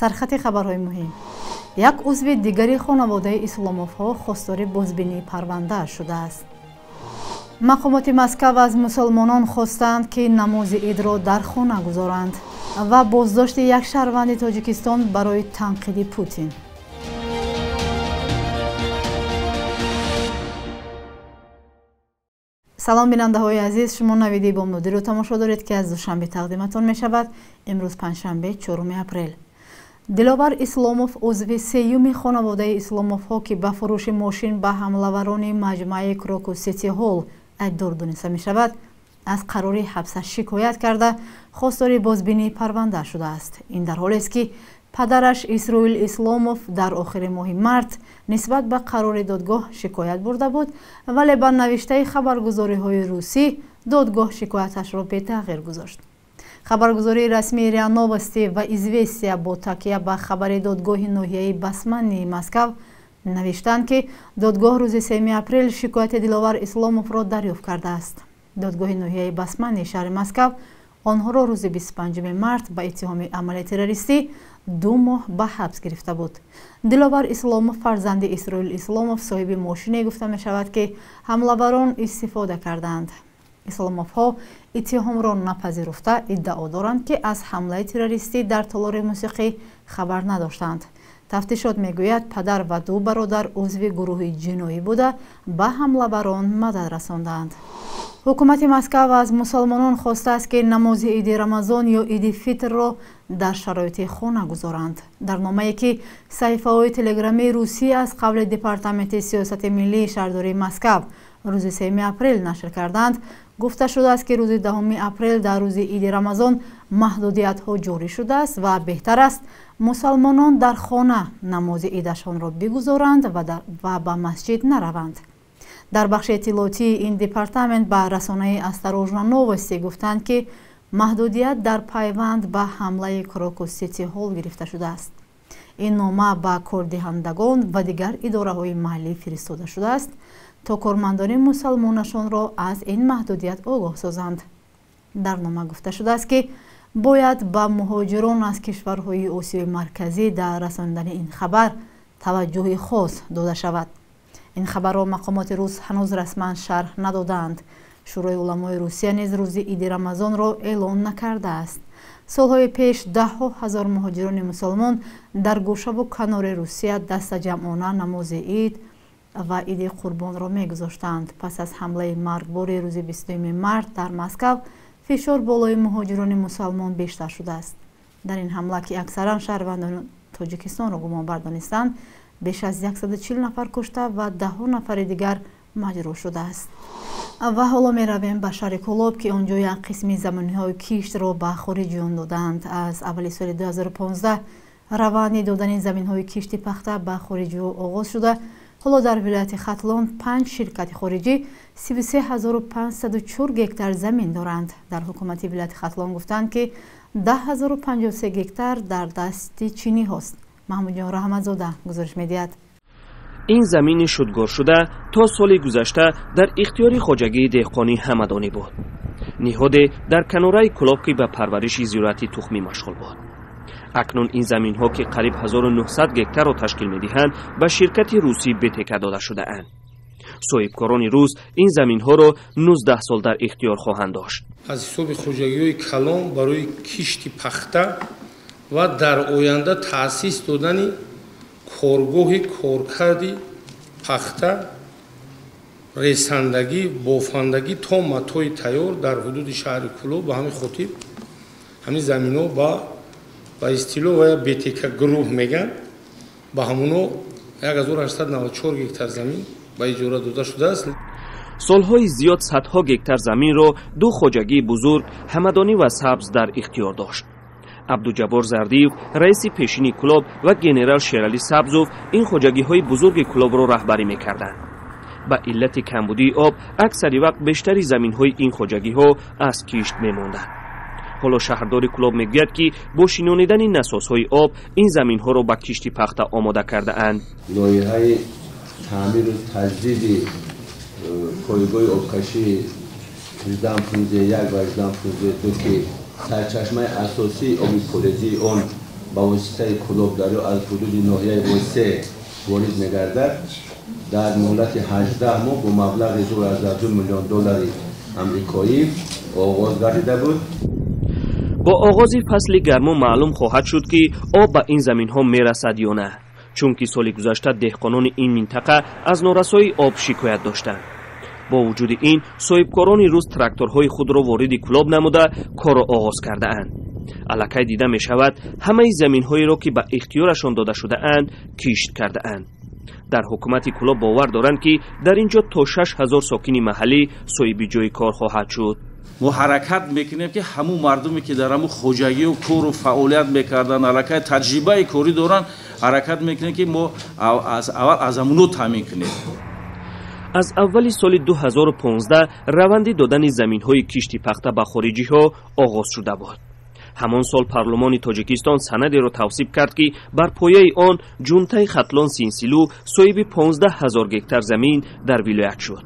Сархати хабарҳои муҳим. Як узви дигари хонаводаи Исломовҳо хостори бозбинии парванда шудааст. Мақомоти Москав аз мусулмонон хостанд, ки намози идро дар хона гузоранд ва боздошти як шаҳрванди Тоҷикистон барои танқиди Путин. Салом, бинандаҳои азиз, шумо навиди бомдодиро тамошо доред, ки аз Душанбе тақдиматон мешавад. Имрӯз панҷшанбе, 4 апрел. Диловар Исломов, узви сеюми хонаводаи Исломовҳо, ки ба фурӯши мошин ба ҳамлаварони маҷмӯаи Крокус Сити Ҳол айбдор дониста мешавад, аз қарори ҳабсаш шикоят карда, хостори бозбинии парванда шудааст. Ин дар ҳолест, ки падараш Исроил Исломов дар охири моҳи март нисбат ба қарори додгоҳ шикоят бурда буд, вале ба навиштаи хабаргузориҳои русӣ додгоҳ шикояташро бетағйир гузошт. Хабаргузории расмии РИА Новости ва Известия бо такя ба хабари додгоҳи ноҳияи Басмании Москав навиштанд, ки додгоҳ рӯзи 3 апрел шикояти Диловар Исломовро дарёфт кардааст. Додгоҳи ноҳияи Басмании шаҳри Москав онҳоро рӯзи 25 март ба иттиҳоми амали террористӣ 2 моҳ ба ҳабс гирифта буд. Диловар Исломов фарзанди Исроил Исломов соҳиби мошине гуфта мешавад, ки ҳамлаварон истифода карданд. Исломовҳо иттиҳомро напазируфта иддао доранд, ки аз ҳамлаи террористӣ дар толори мусиқӣ хабар надоштанд. Тафтишот мегӯяд, падар ва 2 бародар узви гурӯҳи ҷиноӣ буда, ба ҳамлаварон мадад расонданд. Ҳукумати Москав аз мусулмонон хостааст, ки намози иди Рамазон ё иди Фитрро дар шароити хона гузоранд. Дар номае, ки саҳифаҳои телеграммии Русия аз қавли Департаменти сиёсати миллии шаҳрдории Москав рӯзи 3 апрел нашр карданд, гуфта шудааст, ки рӯзи 10 апрел дар рӯзи иди Рамазон маҳдудиятҳо ҷорӣ шудааст ва беҳтар аст мусалмонон дар хона намози идашонро бигузоранд ва ба масҷид нараванд. Дар бахши иттилоотии ин департамент ба расонаи Осторожно Новости гуфтанд, ки маҳдудият дар пайванд ба ҳамлаи Крокус Сити Ҳол гирифта шудааст. Ин нома ба кордиҳандагон ва дигар идораҳои маҳаллӣ фиристода шудааст, то кормандони мусалмонашонро аз ин маҳдудият огоҳ созанд. Дар нома гуфта шудааст, ки бояд ба муҳоҷирон аз кишварҳои Осиёи Марказӣ дар расондани ин хабар таваҷҷӯҳи хос дода шавад. Ин хабарро мақомоти рус ҳанӯз расман шарҳ надодаанд. Шӯрои уламои Русия низ рӯзи иди Рамазонро эълон накардааст. Солҳои пеш даҳҳо ҳазор муҳоҷирони мусулмон дар гӯшаву канори Русия дастаҷамъона намози ид ва иди Қурбонро мегузоштанд. Пас аз ҳамлаи маргбори рӯзи 22 март дар Москав фишор болои муҳоҷирони мусулмон бештар шудааст. Дар ин ҳамла, ки аксаран шаҳрвандони Тоҷикистонро гумонбар донистанд, беш аз 140 нафар кушта ва даҳҳо нафари дигар маҷрӯҳ шудааст. Ва ҳоло меравем ба шаҳри Кӯлоб, ки он ҷо як қисми заминҳои киштро ба хориҷиён доданд. Аз аввали соли 2015 раванди додани заминҳои кишти пахта ба хориҷиҳо оғоз шуда, ҳоло дар вилояти Хатлон 5 ширкати хориҷӣ 33504 гектар замин доранд. Дар ҳукумати вилояти Хатлон гуфтанд, ки 10053 гектар дар дасти чиниҳост. Маҳмудҷон Раҳматзода гузориш медиҳад. Ин замини шудгоршуда то соли гузашта дар ихтиёри хоҷагии деҳқонӣ ҳамадонӣ буд. Ниҳоде дар канораи Кӯлоб, ки ба парвариши зироати тухмӣ машғул буд. Акнун ин заминҳо, ки қариб 1900 гектарро ташкил медиҳанд, ба ширкати русӣ БТК дода шудаанд. Соҳибкорони рус ин заминҳоро 19 сол дар ихтиёр хоҳанд дошт. Аз ҳисоби хоҷагиҳои калон барои кишти пахта ва дар оянда таъсис додани коргоҳи коркарди пахта, ресандагӣ, бофандагӣ то матои тайёр дар ҳудуди шаҳри Кӯлоб. Ба ҳамин хотир ҳамин заминҳо ба истилоҳ ва БТК гурӯҳ мегӯянд, ба ҳамоно 1894 гектар замин ба иҷора дода шудааст. Солҳои зиёд садҳо гектар заминро ду хоҷагии бузург, ҳамадонӣ ва сабз, дар ихтиёр дошт. Абдуҷаббор Зардиев, раиси пешини Кӯлоб, ва генерал Шералӣ Сабзов ин хоҷагиҳои бузурги Кӯлобро раҳбарӣ мекарданд. Ба иллати камбудии об аксари вақт бештари заминҳои ин хоҷагиҳо аз кишт мемонданд. Ҳоло шаҳрдори Кӯлоб мегӯяд, ки бо шинонидани насосҳои об ин заминҳоро ба кишти пахта омода кардаанд. Лоиҳаи таъмиру таҷдиди пойгоҳи обкашии 18.1 ва 18.2, ки сарчашмаи асосии оби полезии он ба воситаи Кӯлоб дарё аз ҳудуди ноҳияи Восе ворид мегардад, дар муҳлати 18 моҳ бо маблағи 2,2 миллион доллари амрикоӣ оғоз гардида буд. Бо оғози фасли гармо маълум хоҳад шуд, ки об ба ин заминҳо мерасад ё на, чунки соли гузашта деҳқонони ин минтақа аз норасоии об шикоят доштанд. Бо вуҷуди ин, соҳибкорони рус тракторҳои худро вориди Кӯлоб намуда корро оғоз кардаанд. Аллакай дида мешавад, ҳамаи заминҳоеро, ки ба ихтиёрашон дода шудаанд, кишт кардаанд. Дар ҳукумати Кӯлоб бовар доранд, ки дар ин ҷо то 6000 сокини маҳаллӣ соҳиби ҷои кор хоҳад шуд. Мо ҳаракат мекунем, ки ҳамун мардуме, ки дар ҳамун хоҷагию кору фаъолият мекарданд, аллакай таҷрибаи корӣ доранд, ҳаракат мекунем, ки мо аввал аз ҳамуно таъмин кунем. Аз аввали соли 2015 раванди додани заминҳои кишти пахта ба хориҷиҳо оғоз шуда буд. Ҳамон сол парлумони Тоҷикистон санадеро тавсиб кард, ки бар пояи он ҷунтаи Хатлон Синсилу соҳиби 15 000 гектар замин дар вилоят шуд.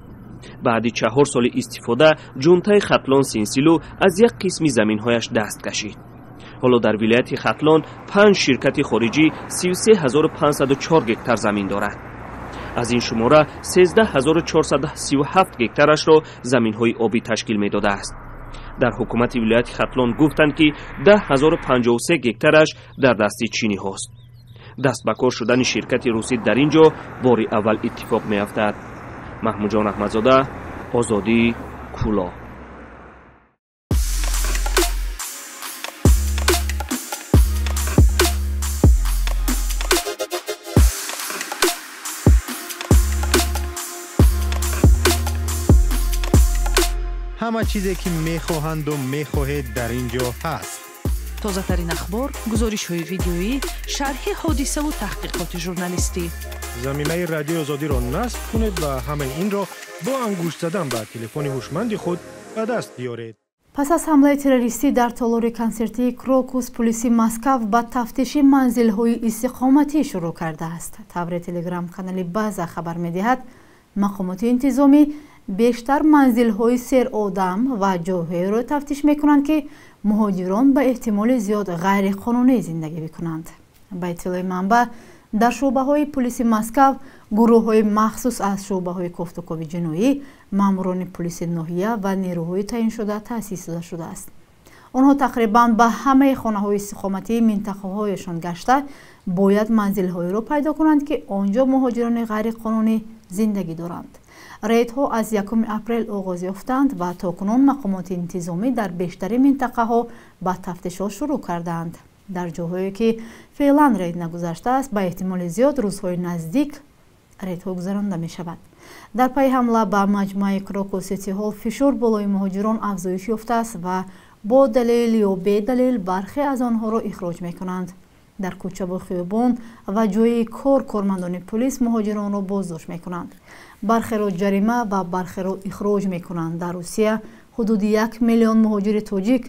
Баъди 4 соли истифода ҷунтаи Хатлон Синсилу аз як қисми заминҳояш даст кашид. Ҳоло дар вилояти Хатлон панҷ ширкати хориҷӣ 33 504 гектар замин дорад. Аз ин шумора 13 437 гектарашро заминҳои обӣ ташкил медодааст. Дар ҳукумати вилояти Хатлон гуфтанд, ки 10 053 гектараш дар дасти чиниҳост. Даст ба кор шудани ширкати русӣ дар ин ҷо бори аввал иттифоқ меафтад. Маҳмудҷон Аҳмадзода, Озодӣ, Кӯлоб. Ҳама чизе, ки мехоҳанду мехоҳед, дар ин ҷо ҳаст. Тозатарин ахбор, гузоришҳои видеоӣ, шарҳи ҳодисаву таҳқиқоти журналистӣ. Замимаи Радиои Озодиро насб кунед ва ҳамаи инро бо ангушт задан ба телефони ҳушманди худ ба даст биёред. Пас аз ҳамлаи террористӣ дар толори консертии Крокус, пулиси Москав ба тафтиши манзилҳои истиқоматӣ шурӯъ кардааст. Тавре телеграм-канали База хабар медиҳад, мақомоти интизомӣ бештар манзилҳои серодам ва ҷойҳоеро тафтиш мекунанд, ки муҳоҷирон ба эҳтимоли зиёд ғайриқонунӣ зиндагӣ мекунанд. Ба иттилои манбаъ, дар шӯъбаҳои пулиси Москав гурӯҳҳои махсус аз шӯъбаҳои кофтукови ҷиноӣ, маъмурони пулиси ноҳия ва нерӯҳои таъиншуда таъсис дода шудааст. Онҳо тақрибан ба ҳамаи хонаҳои истиқоматии минтақаҳояшон гашта, бояд манзилҳоеро пайдо кунанд, ки он ҷо муҳоҷирони ғайриқонунӣ зиндагӣ доранд. Рейдҳо аз 1 апрел оғоз ёфтанд ва то кунун мақомоти интизомӣ дар бештари минтақаҳо ба тафтишот шурӯъ кардаанд. Дар ҷойҳое, ки феълан рейд нагузаштааст, ба эҳтимоли зиёд рӯзҳои наздик рейдҳо гузаронда мешавад. Дар пайи ҳамла ба маҷмӯаи Крокус Сити Ҳол фишор болои муҳоҷирон афзоиш ёфтааст ва бо далел ё бедалел бархе аз онҳоро ихроҷ мекунанд. Дар кӯчаву хиёбон ва ҷойи кор кормандони пулис муҳоҷиронро боздошт мекунанд, бархеро ҷарима ва бархеро ихроҷ мекунанд. Дар Русия ҳудуди 1 миллион муҳоҷири тоҷик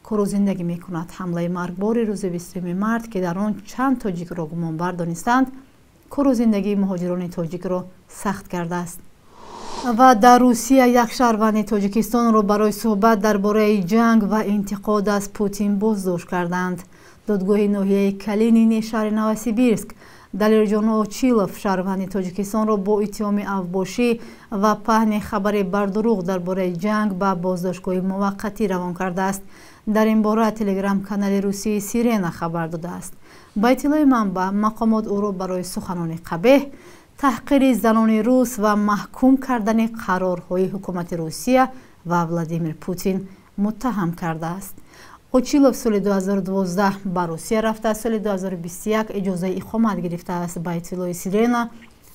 кору зиндагӣ мекунад. Ҳамлаи маргбори рӯзи 20 март, ки дар он чанд тоҷикро гумонбар донистанд, кору зиндагии муҳоҷирони тоҷикро сахт кардааст. Ва дар Русия як шаҳрванди Тоҷикистонро барои суҳбат дар бораи ҷанг ва интиқод аз Путин боздошт карданд. Додгоҳи ноҳияи Калинини шаҳри Новосибирск Далерҷон Очилов, шаҳрванди Тоҷикистонро, бо иттиҳоми авбошӣ ва паҳни хабари бардурӯғ дар бораи ҷанг ба боздоштгоҳи муваққатӣ равон кардааст. Дар ин бора телеграм-канали русии Сирена хабар додааст. Ба иттилои манбаъ, мақомот ӯро барои суханони қабеҳ, таҳқири занони рус ва маҳкум кардани қарорҳои ҳукумати Русия ва Владимир Путин муттаҳам кардааст. Очилов соли 2012 ба Русия рафта, соли 2021 иҷозаи иқомат гирифтааст. Ба иттилои Сирена,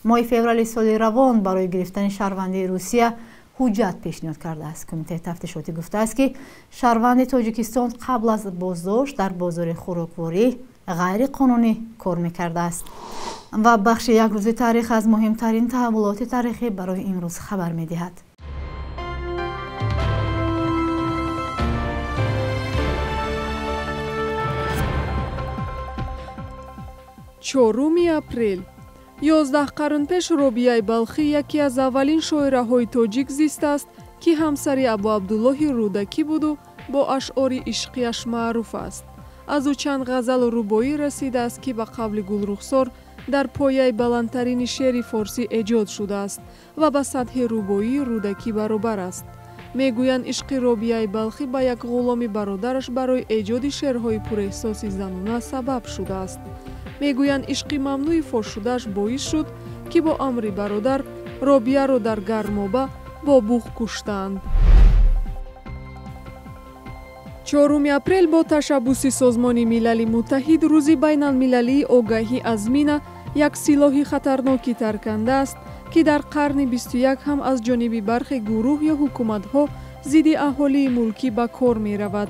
моҳи феврали соли равон барои гирифтани шаҳрвандии Русия ҳуҷҷат пешниҳод кардааст. Кумитаи тафтишотӣ гуфтааст, ки шаҳрванди Тоҷикистон қабл аз боздошт дар бозори хӯрокворӣ ғайриқонунӣ кор мекардааст. Ва бахши «Як рӯзи таърих» аз муҳимтарин таҳаввулоти таърихӣ барои имрӯз хабар медиҳад. 4 апрел. 11 қарн пеш Робияи Балхӣ, яке аз аввалин шоираҳои тоҷик, зистааст, ки ҳамсари Абуабдуллоҳи Рӯдакӣ буду бо ашъори ишқияш маъруф аст. Аз ӯ чанд ғазалу рубоӣ расидааст, ки ба қавли Гулрухсор дар пояи баландтарини шеъри форсӣ эҷод шудааст ва ба сатҳи рубоии Рӯдакӣ баробар аст. Мегӯянд, ишқи Робияи Балхӣ ба як ғуломи бародараш барои эҷоди шеърҳои пурэҳсоси занона сабаб шудааст. Мегӯянд, ишқи мамнӯи фошшудааш боис шуд, ки бо амри бародар Робияро дар гармоба бо буғ куштанд. 4 апрел бо ташаббуси Созмони Милали Муттаҳид рӯзи байналмилалии огаҳӣ аз мина, як силоҳи хатарноки тарканда аст, ки дар қарни 21 ҳам аз ҷониби бархе гурӯҳ ё ҳукуматҳо зидди аҳолии мулкӣ ба кор меравад.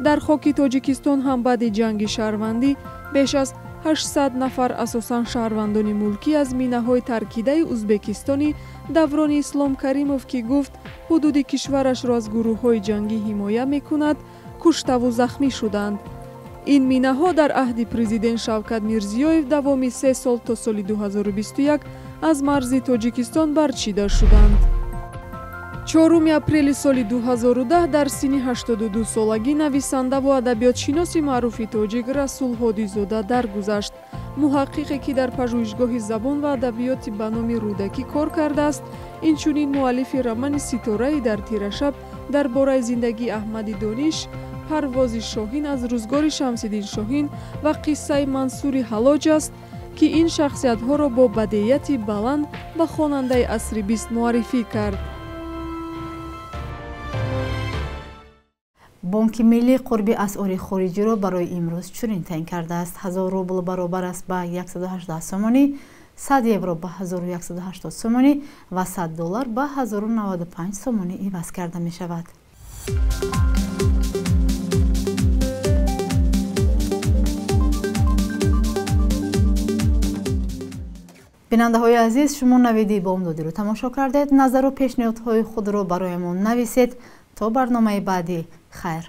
Дар хоки Тоҷикистон ҳам баъди ҷанги шаҳрвандӣ беш аз 800 нафар, асосан шаҳрвандони мулкӣ, аз минаҳои таркидаи Узбекистони даврони Ислом Каримов, ки гуфт ҳудуди кишварашро аз гурӯҳҳои ҷангӣ ҳимоя мекунад, куштаву захмӣ шуданд. Ин минаҳо дар аҳди президент Шавкат Мирзиёев давоми 3 сол то соли 2021 аз марзи Тоҷикистон барчида шуданд. 4 апрели соли 2010 дар синни 82 солагӣ нависандаву адабиётшиноси маъруфи тоҷик Расул Ҳодизода даргузашт. Муҳаққиқе, ки дар пажӯҳишгоҳи забон ва адабиёти ба номи Рӯдакӣ кор кардааст, инчунин муаллифи романи «Ситораи дар тирашаб» дар бораи зиндагии Аҳмади Дониш, «Парвози шоҳин» аз рӯзгори Шамсиддин Шоҳин ва «Қиссаи Мансури Ҳалоҷ» аст, ки ин шахсиятҳоро бо бадеияти баланд ба хонандаи асри бист муаррифӣ кард. Бонки миллӣ қурби асъори хориҷиро барои имрӯз чунин таъин кардааст: 1000 рубл баробар аст ба 118 сомонӣ, 100 евро ба 1180 сомонӣ ва 100 доллар ба 1095 сомонӣ иваз карда мешавад. Бинандаҳои азиз, шумо навиди бомдодиро тамошо кардед. Назару пешниҳодҳои худро бароямон нависед. То барномаи баъдӣ, хайр.